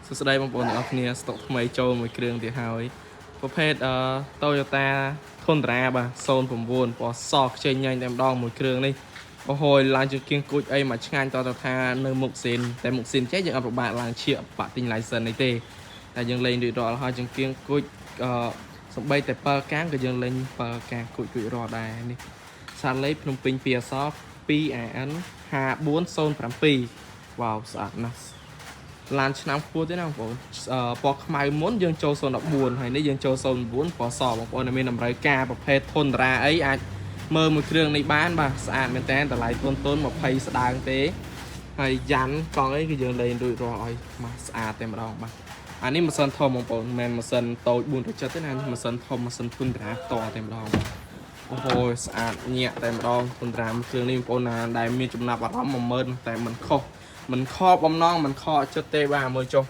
សួស្តីបងប្អូនទាំងអស់គ្នាស្តុកថ្មីចូលមួយគ្រឿងទៀតហើយប្រភេទអឺ Toyota Tundra បាទ09ពណ៌សខ្ចីញ៉ាញ់តែម្ដងមួយគ្រឿងនេះអូហូយឡើងជាគៀងគួចអីមកឆ្ងាញ់តទៅថានៅមុខស៊ីនតែមុខស៊ីនចេះយើងអត់ពិបាកឡើងឈៀកបាក់ទិញ license នេះទេតែយើងលេងរួចរាល់ហើយចង្គៀងគួចអឺសំបីតែ7កាងក៏យើងលេង7កាងគួចគួចរាល់ដែរនេះសាលេខភ្នំពេញ2អក្សរ 2AN 5407វ៉ាវស្អាតណាស់ ឡានឆ្នាំខ្ពស់ទេណាបងប្អូនអឺពណ៌ខ្មៅមុនយើងចូល014ហើយនេះយើងចូល09ពណ៌សបងប្អូនដែលមានតម្រូវការប្រភេទធុនតារាអីអាចមើលមួយគ្រឿងនេះបានបាទស្អាតមែនតើតម្លៃទុនទុន20ស្ដើងទេហើយយ៉ាន់កង់អីគឺយើងលេងរួចរាល់ឲ្យមកស្អាតតែម្ដងបាទអានេះម៉ាស៊ីនធំបងប្អូនមិនមែនម៉ាស៊ីនតូច470ទេណាម៉ាស៊ីនធំម៉ាស៊ីនធុនតារាផ្ទាល់តែម្ដងបាទអូហូស្អាតញាក់តែម្ដងធុនតារាមួយគ្រឿងនេះបងប្អូនណាដែលមានចំណាប់អារម្មណ៍10000តែមិនខុស មិនខកបំណងមិនខកចិត្តទេបាទមើលចុះ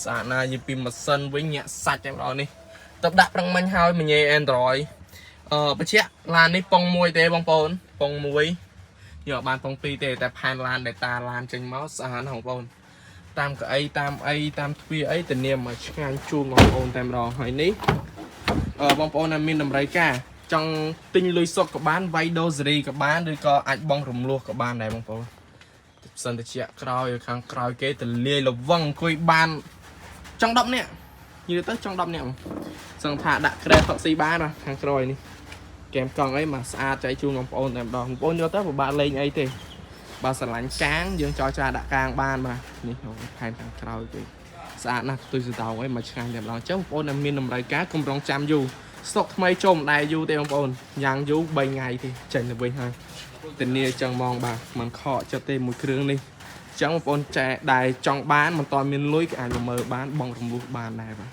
ស្អាតណាស់យីពីម៉ាស៊ីនវិញញាក់សាច់តែម្ដងនេះទៅដាក់ប្រឹងមិញហើយមញ៉េ Android អឺបញ្ជាក់ឡាននេះប៉ុងមួយទេបងប្អូនប៉ុងមួយយកបានប៉ុងពីរទេតែផែនឡាន data ឡានចេញមកស្អាតណាស់បងប្អូនតាមកៅអីតាមអីតាមទ្វារអីធានាមកឆ្ងាញ់ជូនបងប្អូនតែម្ដងហើយនេះអឺបងប្អូនដែលមានតម្រូវការចង់ទិញលុយសុទ្ធក៏បានវាយដូសេរីក៏បានឬក៏អាចបងរំលោះក៏បានដែរបងប្អូន សិនតិចក្រោយខាងក្រោយគេទលាយលវឹងអង្គុយបានចង់10នាក់និយាយទៅចង់10នាក់ហ្មងសឹងថាដាក់ក្រែផឹកស៊ីបានណាខាងក្រោយនេះកែមកង់អីមកស្អាតចែកជូនបងប្អូនតែម្ដងបងប្អូនយកទៅពិបាកលេងអីទេបើស្រឡាញ់កាងយើងចរចាដាក់កាងបានបាទនេះផែនខាងក្រោយគេស្អាតណាស់ទុយសតោងអីមកឆ្ងាញ់តែម្ដងអញ្ចឹងបងប្អូនដែលមានតម្រូវការកុំរងចាំយូរស្តុកថ្មីចូលមិនដែរយូរទេបងប្អូនយ៉ាងយូរ3ថ្ងៃទេចេញទៅវិញហើយ ធានាចឹងហ្មងបាទមិនខកចិត្តទេមួយគ្រឿងនេះចឹងបងប្អូនចែដែលចង់បានមិនតមានលុយក៏អាចមកមើលបានបងរំលោះបានដែរបាទ